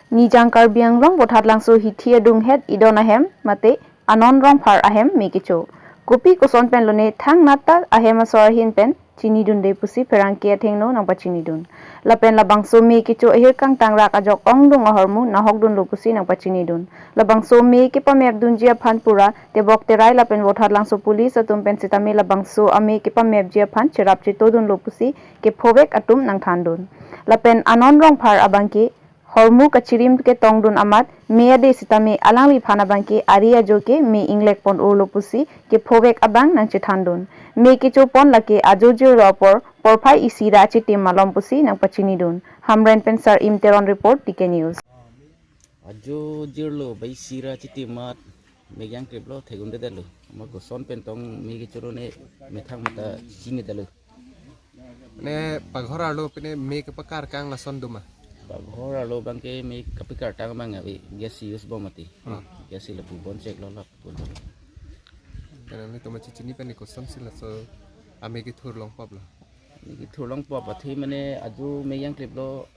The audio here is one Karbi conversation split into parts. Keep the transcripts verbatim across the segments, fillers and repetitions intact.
Nijang Karbi Anglong Vothatlangso hithi adunghet idon ahem mate Anon Rongphar ahem me kecho. Kopi koson pen lone thangnat ta ahem asor ahin pen chinidunde pusi pherangke athengno nangpachinidun. Lapen labangso me kecho ahir kangtangrak ajok ongdung ahormu nahokdunlo pusi nangpachinidun. Labangso me kepamepdunji aphan pura tebok terai lapen Vothatlangso police atum pen sitame labangso ame kepamepji aphan cherap chetodunlo pusi kephovek atum nangthandun. Lapen Anon Rongphar abangke hormu kachirim ketongdun amat me ade sitame alangliphan abangke ari ajo ke me inglekpon urlo pusi kephovek abang nangchethandun. Me kechopon lake ajo jirlo apor porphai isi ra chitim malom pusi nangpachinidun. Hamren pen Sar Im Teron report, T K News. Ajo jirlo ba isi ra chitim amat me kejang triplo thekdundedetlo. Amat koson pen tong me kechoro ne methang mata chinidetlo. Ne paghor arlo pine me kepakar kang lason doma. Paghor arlo abangke me kapekar tang abang ave gas use bom mati. Hmm. Gas si lapu boncheklo lapu. Karena ni toma chichini pen ni koson si laso ame kethur longpoplo. Ame kethur longpop athe mane ajo me kejang triplo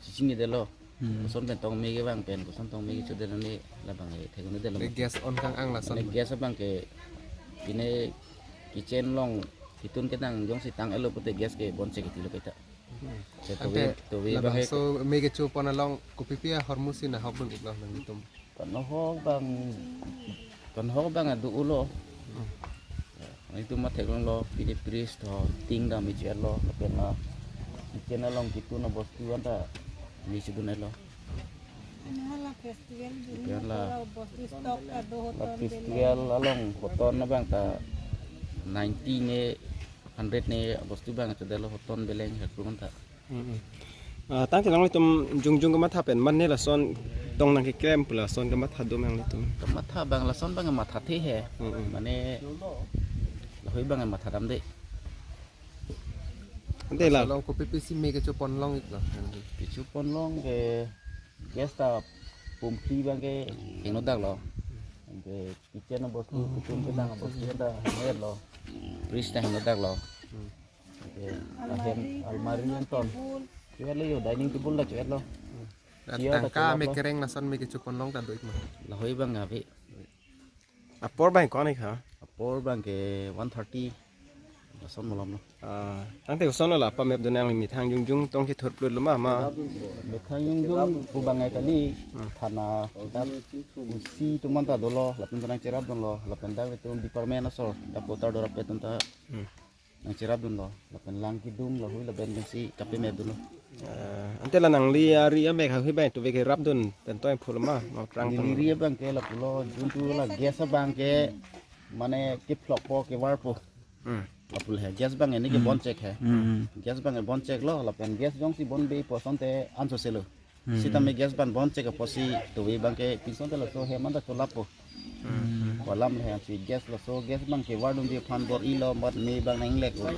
chinidetlo. Hmm. Koson pen tong me kevang pen, koson tong me kechodetlo ne labang e thekdundedetlo. Ne gas on kang ang lason. Ne gas abangke pine kitchen along kitun kedang jongsi tang-etlo pute gas ke bonchek tilo kaita. Hmm. Te tovi, ante tovi abangke labangso me kechopon along kopipi ahormu si nahokdun-iklo nanglitum? Kanahok abang, kanahok abang adu-ulo. Hmm. Nanglitum matheklonglo, pine priest ho, ting dam ichelo, lapen la kitchen along kitun abostu anta ni chedun-etlo. Hala festival dun, hala pura bostu stock ado la hoton festival along hoton abang ta ninety ne, hundred ne abostu abang chodetlo, hoton beleng hakrum anta. Hmm, hmm. Ah, tangte nanglitum jongjong kematha pen mane lason tong nangkeklem pu lason kematha do nanglitum? Kematha abang lason abang mathathe he. Hmm, hmm. Mane lahei abang matha damde. Ante la. Laso along kopipi si me kechopon long-iklo? Kechopon long ke gas ta pumpli abangke hingno daklo. Ke kitchen abostu, kitchen kedang abostu ta hingno-etlo. Fridge ta hingno daklo. Hmm. Ke ahem almari anton. Cho-etlo yo, dining table ta cho-etlo. Rat chair ta tangka cho-etlo. Me kereng lason me kechopon long ta do-ik ma? Lahei abang ave. Apor abang ko-an-ik ha? Apor abangke one thirty. Lason malomlo. Ah, tangte kosonlo la pamepdun nangli methang jongjong tong kethurplutlo ma, ma? Methang jongjong pu abang ai kali. Hmm. Thana dak usi atum anta dolo, lapen penang cherapdunlo, lapen dak itum department asor, dak voter dorap atum ta. Hmm. Nangcherapdunlo, lapen lang kedung lahei lapen pensi kapemepdunlo. Eh, ante la nangli ari amek lahei abang tuve kerapdun pen toing phul ma, ma prang. Neli tong. Ari abangke lapulo, juntu la gas abangke mane kephlokpo kevarpo. Hmm. Lapu le gas abang ini ke, hmm, bonchek he. Hmm, hmm. Gas abang boncheklo, lapen gas jongsi bonbe pu asonte ansose lo. Hmm. Sitame gas abang bonchek apotsi tuve abangke pinson te laso hem anta cholappo. Hmm. Ko alam le hem si gas laso gas abangke vardunji aphan bor-ilo amat me abang nanglek-o.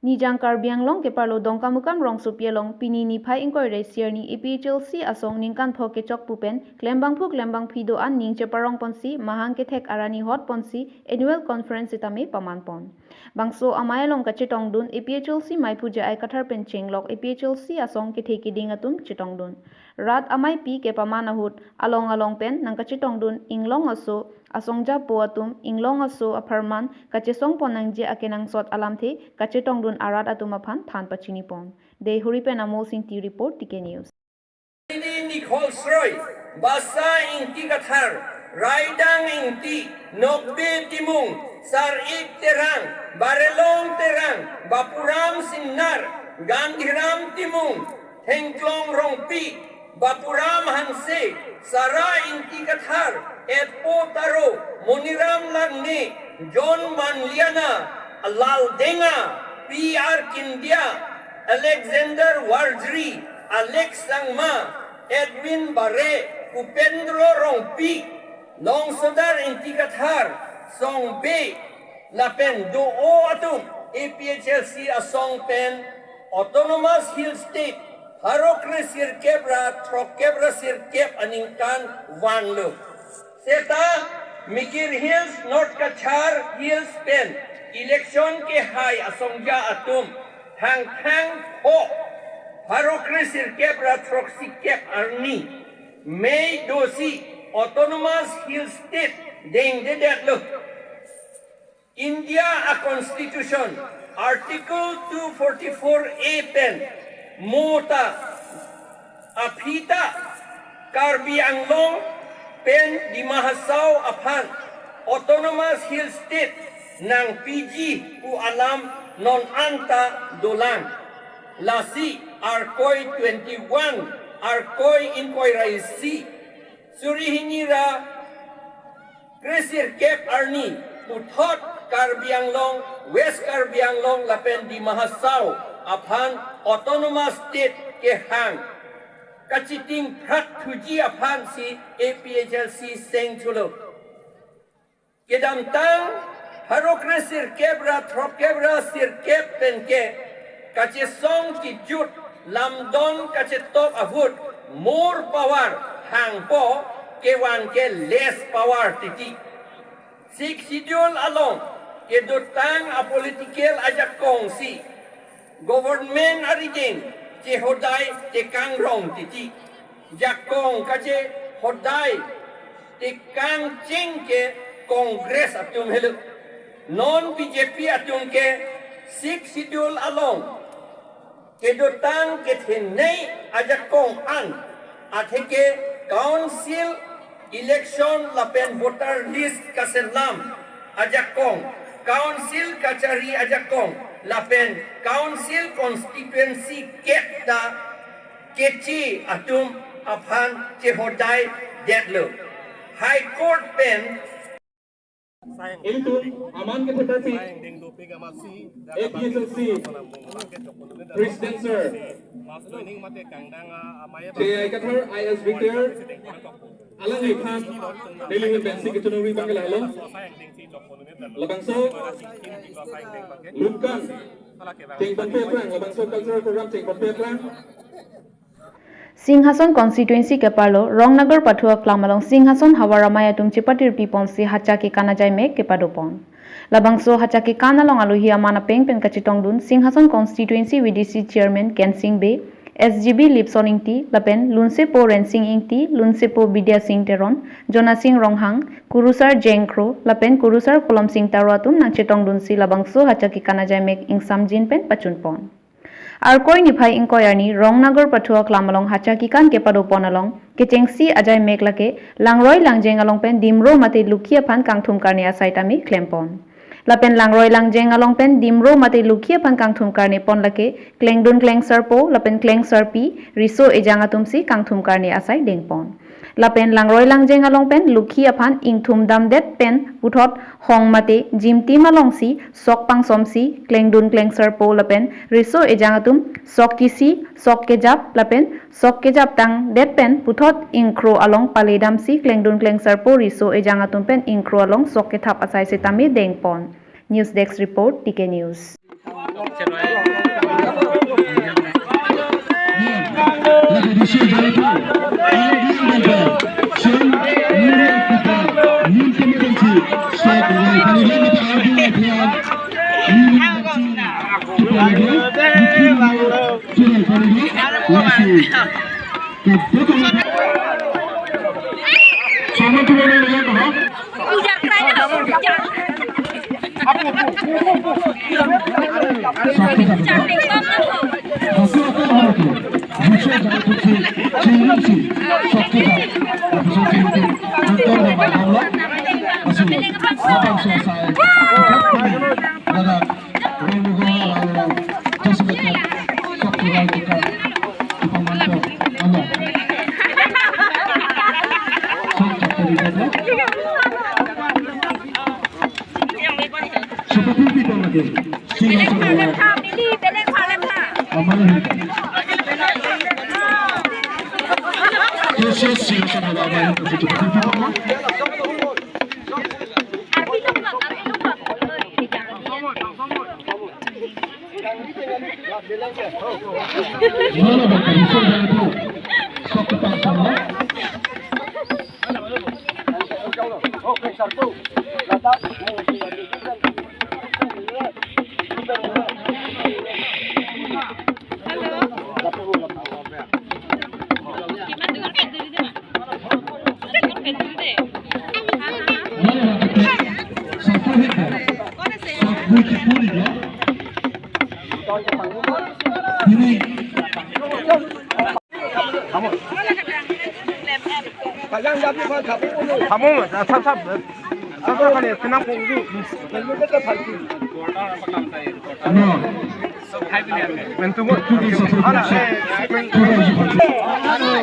Nijang Karbi Anglong keparlo Dongkamukam rongsopi along pini niphai ingkoi ra isi arni A P H L C asong ningkan pho kechok pu pen klembangphu klembangphi do-an ning cheparongponsi mahang kethek arani hotponsi annual conference sitame pamanpon. Bangso amei along kachetongdun A P H L C meiphu J I Kathar pen chenglok A P H L C asong kethe keding atum chetongdun. Rat ameipi kepaman ahut along along pen nangkachetongdun inglong aso asongjapo atum inglong aso apharman kachesongpon nangji akenangsot alamthe kachetongdun arat atum aphan than pachinipon. Deihori pen Amol Singti report, T K News. Didi Nikholsroi, Basa Ingti Kathar, Raidang Ingti, Nokbe Timung, Sar-ik Terang, Barelong Terang, Bapuram Singnar, Gandhiram Timung, Thengklong Rongpi, Bapuram Hanse, Sara Ingti Kathar, Epo Taro, Moniram Langne, John Manliana, Lal Denga, P R Kindia, Alexander Warjri, Alex Sangma, Edwin Bare, Upendro Rongpi, Longsodar Ingti Kathar, Songbe, lapen do-o atum A P H L C asong pen Autonomous Hill State pharo kre sirkep ra throkkep ra sirkep aningkan vanlo. Seta Mikir Hills, North Cachar Hills pen election kehai asongja atum Thangthang pho Pharo kre sirkep ra throksi kep arni May dosi Autonomous Hill State dengdedetlo. India a Constitution Article two forty-four A pen mo ta aphi ta Karbi Anglong pen Dima Hasao aphan Autonomous Hill State nangpiji pu alam non anta dolang. Lasi Arkoi twenty-one, Arkoi ingkoi ra isi, suri hini ra kre sirkep arni puthot Karbi Anglong, West Karbi Anglong lapen Dima Hasao aphan Autonomous State kehang kachiting phrat thuji aphan si A P H L C seng chulo. Kedamtang pharo kre sirkep ra throkkep ra sirkep penke kachesong kejut lamdon kachetok ahut more power hangpo, kevan ke less power titi. Sixth Schedule along kedotang a political ajakong si government arideng chehodai chekangrong titi. Jakong kachehodai tekangcheng ke Congress atum helo. Non B J P atum ke Sixth Schedule along kedotang kethenei ajakong an atheke council election lapen voter list kaselam ajakong, council kachari ajakong lapen council constituency kep ta kechi atum aphan chehodai detlo. High Court pen Ilitum aman ke phetarpi A P H L C President Sir J I Kathar I A S retired, alangliphan Delhi pensi kechonong ri bang ke lahelo. Labangso lungkang chengponpe aphrang, labangso cultural program chengponpe aphrang. Singhason constituency keparlo Rongnagar pathu aklam along Singhason havar amei atum chepatirpi ponsi hacha kekan ajaimek kepadopon. Labangso hacha kekan along alohi aman apeng pen kachetongdun Singhason constituency V D C chairman Kensing Bey, S G B Lipson Ingti lapen lunsepo Rensing Ingti, lunsepo Bidya Sing Teron, Jona Sing Ronghang, kurusar Jeng Kro lapen kurusar Kolom Sing Taro atum nangchetongdunsi labangso hacha kekan ajaimek ingsamjin pen pachunpon. Arkoi niphai ingkoi arni Rongnagar pathu aklam along hacha kekan kepadopon along kechengsi ajaimek lake langroi langjeng along pen dimro mate lukhi aphan kangthum karne asai tame klempon. Lapen langroi langjeng along pen dimro mate lukhi aphan kangthum karnepon lake klengdun klengsarpo lapen klengsarpi riso ejang atumsi kangthum karne asai dengpon. Lapen langroi langjeng along pen lukhi aphan ingthum damdet pen puthot hong mate jimtim alongsi sok pangsomsi klengdun klengsarpo lapen riso ejang atum sok kisi, sok kejap lapen sok kejap tangdet pen puthot ingkro along paledamsi klengdun klengsarpo riso ejang atum pen ingkro along sok kethap asai setame dengpon. News Desk Report, T K News. Kamu, sab, sab, sab, sab, kali, senang. Mentu mo.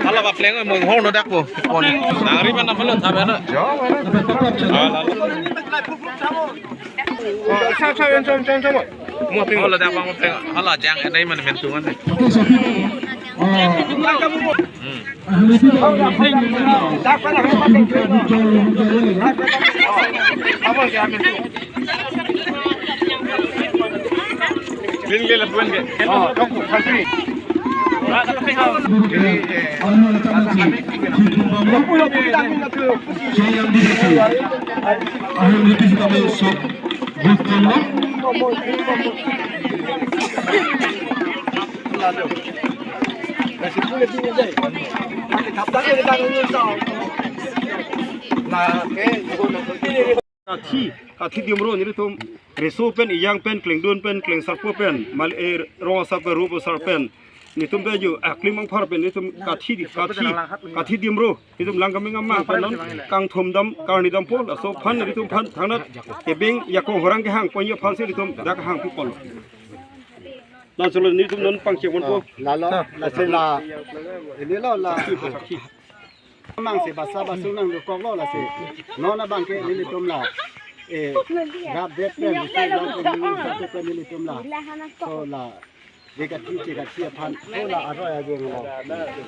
Hala, bapleng mo, hong no dak po. Pon. Nangri mana pun, sabi na. Hala. Oh, sab, sab, sab, sab, sab. Mo ping. Hala, dak mo ping. Hala, jang, ini mana mentu mana. Hmm. Kathi, kathi dimro nelitum riso pen, ejang pen, klengdun pen, klengsarpo pen, mal e rong asar pen, rup asar pen. Nelitum ta jo, ah, klimang phar pen, nelitum kathi, kathi, kathi dimro. Nelitum Langkameng amang pen non, kangthum dam, karni dampo, laso aphan, nelitum aphan, thangnat, kebeng, yakong horang kehang, pon aphansi nelitum, dak hangpi ponlo. Laso lo nelitum non pangcheng ponpo. Lalo, lasi la, ini lo la. Amang si basa basung nangdokoklo lasi. Non abang ke nelitum la. Eh, rap det pen, nelitum la. So la. Dekathi, dekathi aphan. So la aroi ajeng lo.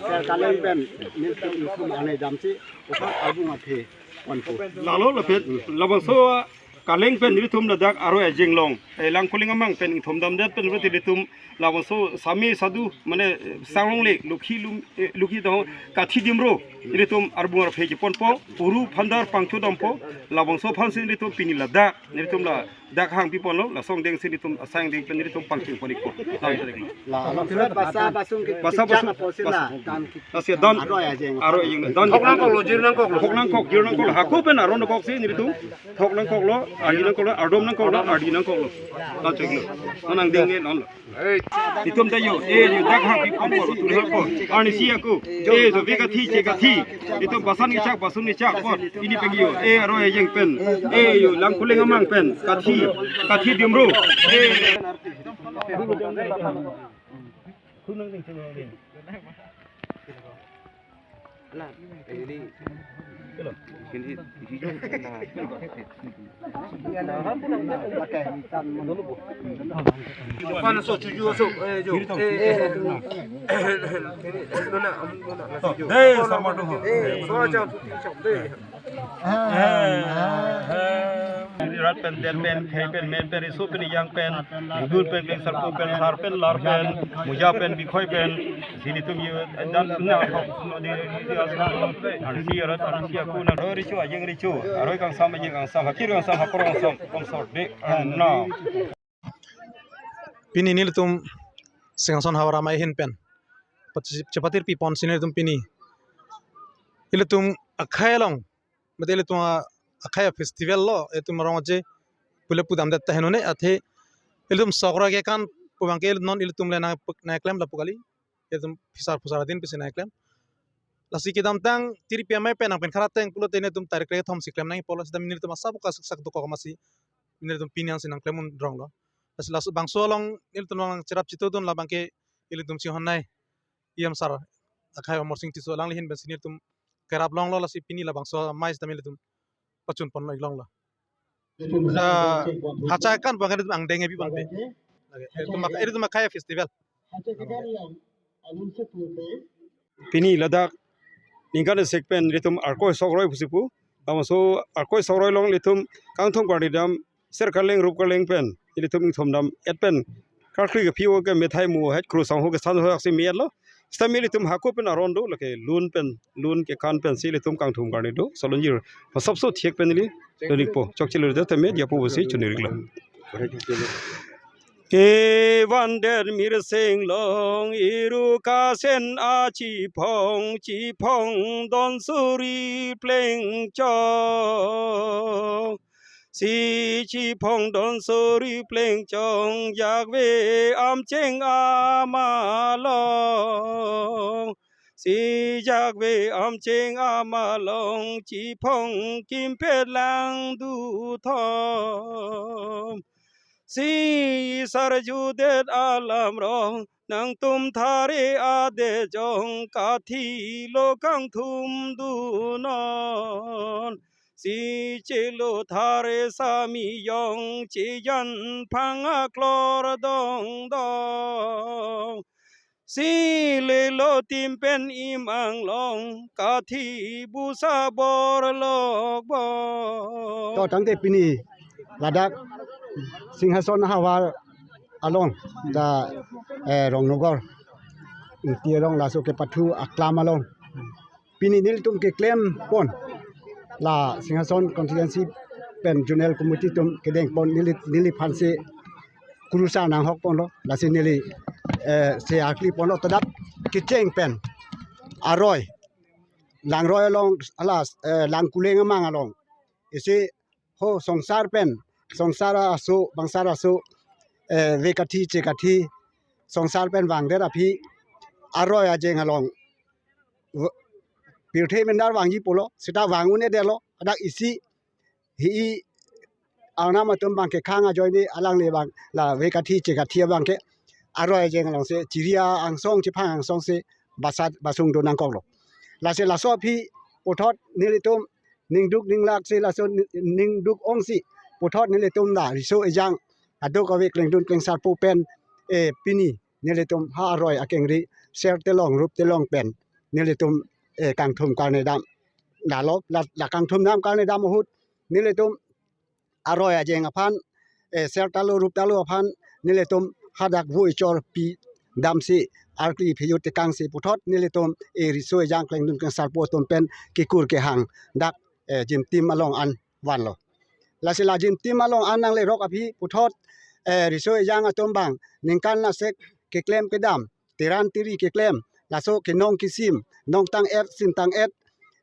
Sir Kaleng pen, nelitum, nelitum anai damsi. Uphan albung athe. Ponpo. Lalo lapen, labangso Kaleng pen nelitum ladak aroi ajeng along. Eh, Langkuling amang pen ingthum damdet pen berarti nelitum labangso sami sadu, mane, eh, sanglongle, lukhi lum, eh, lukhi dong, kathi dimro, nelitum arbung arphe cheponpo, puru phandar pangcho dampo, labangso aphansi nelitum pini ladak, nelitum ladak hangpi ponlo, laso angdengsi nelitum asai angdeng pen nelitum pangcheng pon-ikpo. La, la, basa basung ke basa basung, basa. Lasi dan aroi ajeng. Aroi ajeng dan. Thok nangkoklo, jir nangkoklo. Thok nangkok, jir nangkoklo. Hako pen aron koksi nelitum. Thok nangkoklo, ardi nangkoklo, ardom nangkoklo, ardi nangkoklo. Nang cheklo. Nang denglo non lo. Nelitum ta jo, eh, jo dak hangpi ponpo, tu helpo. Arnisi ako. Eh, jo ve kathi, che kathi. Nelitum basan kechak, basun kechak pon. Pini pen jo, eh, aroi ajeng pen. Eh, jo Langkuling amang pen. Kathi, kathi dimro. Eh. Rat pen, den pen, khei pen, men pen, riso pen, ejang pen, dun pen, pen sarpo pen, sar pen, lar pen, muja pen, bikhoi pen, si nelitum yo, dan na thok, no di, di, di, as, no, arnisi arat, arnisi ako na, aroi riso, ajeng riso, aroi kangsam, ajeng kangsam, hakir kangsam, hakor kangsam, komsor de, na. Pini nelitum Singhason havar amei ahin pen pachip-, chepatirpi ponsi nelitum pini ilitum akhei along, mate ilitum a-, akhei festival lo, itum arong aje pule pudamdet ta henone athe ilitum sok roi kekan pu abangke non ilitum le nang, nangklem lapu kali. Itum phisar phusar adin pisi nangklem. Lasi kedamtang tiripi amei pen nangpinkharat ateng pulote nelitum tarik kre-kethom si klem nangpo, lasi dam nelitum asap kasak sak dokok amatsi nelitum pini ansi nangklem un rong lo. Lasi labangso along nelitum nangcherap chitodun labangke ilitum chinghon nei. E M sir akhei Amarsing Tisso alangli ahin pensi nelitum kerap longlo, lasi pini labangso amei sitame nelitum pachun ponlo, ik longlo. Ah, hacha kan abangke nelitum angdeng ebi abangke. Lake, ilitum mak-, ilitum akhei festival. Pini ladak ningkan esek pen nelitum Arkoi sok roi pusi pu. Labangso Arkoi sok roi along nelitum kangthum karni dam, ser kaleng rup kaleng pen nelitum ingthum dam et pen karkli kephi o ke methai mu het kru sang ho ke san ho aksi mi-et lo. Sitame nelitum hako pen aron do, lake lun pen, lun kekan pensi nelitum kangthum karni do. Solonjir masapso thiek pen neli dun-ikpo. Chokche lo do tame diapo pusi chun-ik lo. Kevang det mirsing long, iru kasen achiphong, chiphong don suri plengchok. Si chiphong don sori plengchong jakve amcheng amalong. Si jakve amcheng amalong chiphong kimpet lang duthom. Si sarjudet alam rong nangtum thare adejong kathi lo kangthum dunon. Si chelo thare sami jong chijan phang aklor dongdong. Si lelo tim pen im anglong kathi busa bor lokbong. To tangte pini ladak Singhason havar along ta, eh, Rongnogor Ingti along laso kepathu aklam along pini nelitum keklem pon, la Singhason constituency pen zonal committee atum kedeng pon neli, neliphan si kurusar nanghok ponlo, lasi neli, eh, se akli ponlo, tadap kecheng pen aroi langroi along, ala, eh, Langkuleng amang along isi ho songsar pen, songsar aso, bangsar aso, eh, ve kathi che kathi songsar pen vangdet aphi aroi ajeng along v-, pirthe mendar vangji pulo, seta vang un-edetlo, hadak isi hi arnam atum abangke khang ajoine alangle abang la ve kathi che kathi abangke aroi ajeng along si chiri angsong, chiphang angsong si basat basung do nangkoklo. Lasi laso aphi puthot nelitum ningduk ninglak si, laso ni-, ningduk ongsi puthot nelitum la riso ejang aduk ave klengdun klengsarpo pen, eh, pini nelitum ha aroi akengri ser telong rup telong pen nelitum, eh, kangthum karne dam. Lalo la, la kangthum dam karne dam ahut nelitum aroi ajeng aphan, eh, ser talo rup talo aphan nelitum hadak vui chor pi damsi arkli phiyut tekangsi puthot nelitum, eh, riso ejang klengdun klengsarpo atum pen kekur kehang dak, eh, jimtim along an vanlo. Lasi la jimtim along an nanglerok aphi puthot, eh, riso ejang atum abang ningkan lasek keklem kedam, teran teri keklem, laso kenong kesim, nongtang-et sintang-et,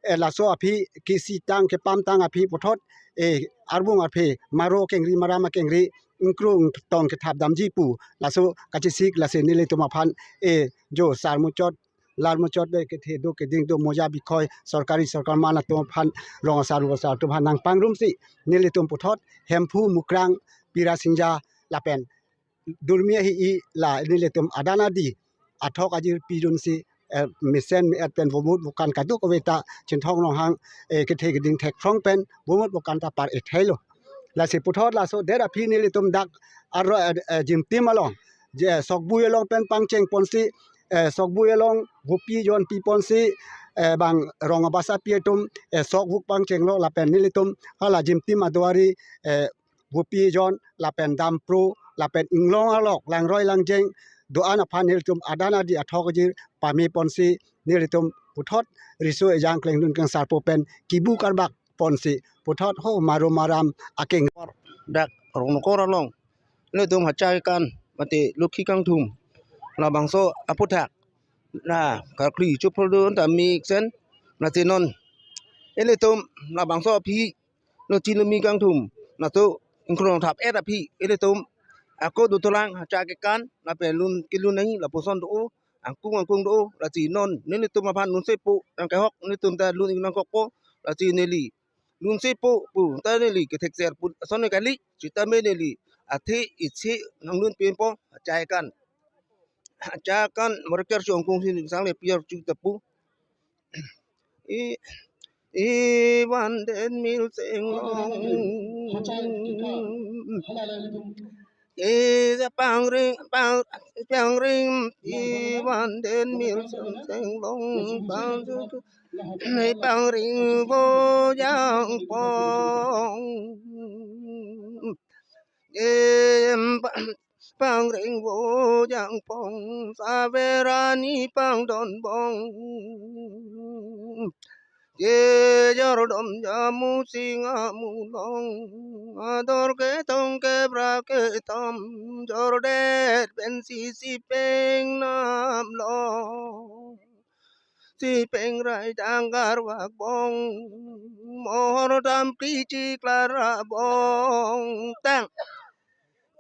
eh, laso aphi kesitang kepamtang aphi puthot, eh, arbung arphe maro kengri maram akengri ingkrung tong kethap damji pu laso kachesik, lasi nelitum aphan, eh, jo sar muchot lar muchot de kethe do keding do moja bikhoi sorkari sorkar man atum aphan, rong asar rong asar atum aphan nangpangrumsi nelitum puthot Hemphu, Mukrang, Pirasingja lapen Durmi ahi i la nelitum adan adi athok ajir pidunsi, eh, mesen me-et pen vomut vokan kaduk ave ta Chinthong Ronghang, eh, kethe keding thekthrong pen vomut vokan ta par-ethailo. Lasi puthot laso det aphi nelitum dak aroi, eh, eh, jimtim along je, eh, Sokbui along pen pangcheng ponsi, eh, Sokbui along vopi jon pi ponsi, eh, bang rong abasa pi atum, eh, sok vuk pangchenglo lapen nelitum hala jimtim aduari, eh, vopi jon lapen dampro lapen inglong alok langroi langjeng do-an aphan nelitum adan adi athok ajir pame ponsi nelitum puthot riso ejang klengdun klengsarpo pen kibu karbak ponsi puthot ho maro maram akeng dak Rongnogor along nelitum hacha kekan mate lokhi kangthum labangso aputhak la karkli chupholdo ta miksen, mate non ilitum labangso aphi lochi lomi kangthum, laso ingkrung thap-et aphi ilitum ako dotolang hacha kekan lapen lun kelun nangji lapuson do, angkung angkung do, lasi non nelitum aphan lunsepo nangkehok, nelitum ta lun nangkokpo, lasi neli lunsepo pu ta neli kethekser pu ason kali, sitame neli athe isi nanglun pinpo hacha kekan. Hacha kekan morker si angkung si sang le piar chu tapu. I, i van den mil seng long. I pangring, pang, pangring, i van den mil seng seng long. Pang, i pangring vo jang pong. Em, pangring vo jang pong, saverani pangdon bong. Kejor dom jamu singa mulong, ador ketong kebra ketam, jordet pensi si pengnam long. Sipeng raidang karvak bong, mohor tampli chiklar ra bong tang.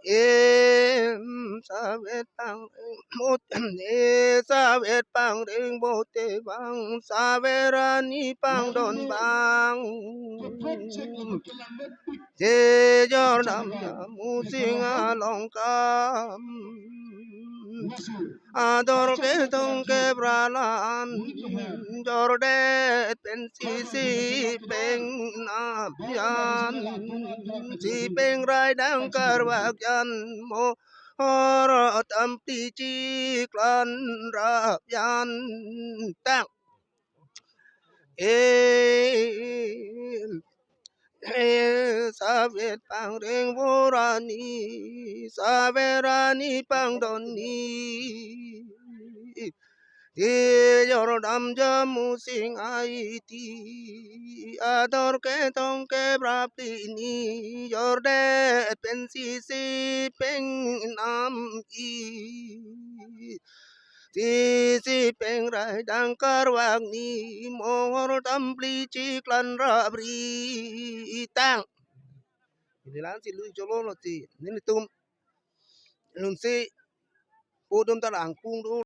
Em, savet pang, mut, e, savet pangring bote bang, saver ani pangdon bang. Je jordam jamu sing along kam. Ador kethong kebra la-an, jordet pensi sipeng nap yan, sipeng raidang karvak yan, mohor tampli chiklar ra yan tang. Em, e, savet pangring vorani, saver ani pangdonni. E, jordam jamu sing aiti, ador kethong kebra pini, jordet pensi sipeng nam i. Sisipeng raidang karvak ni, mohor tampli chiklar ra bri tang. Neli la-ansi lui cholo lo si, nelitum lunsi pudum ta langkung do.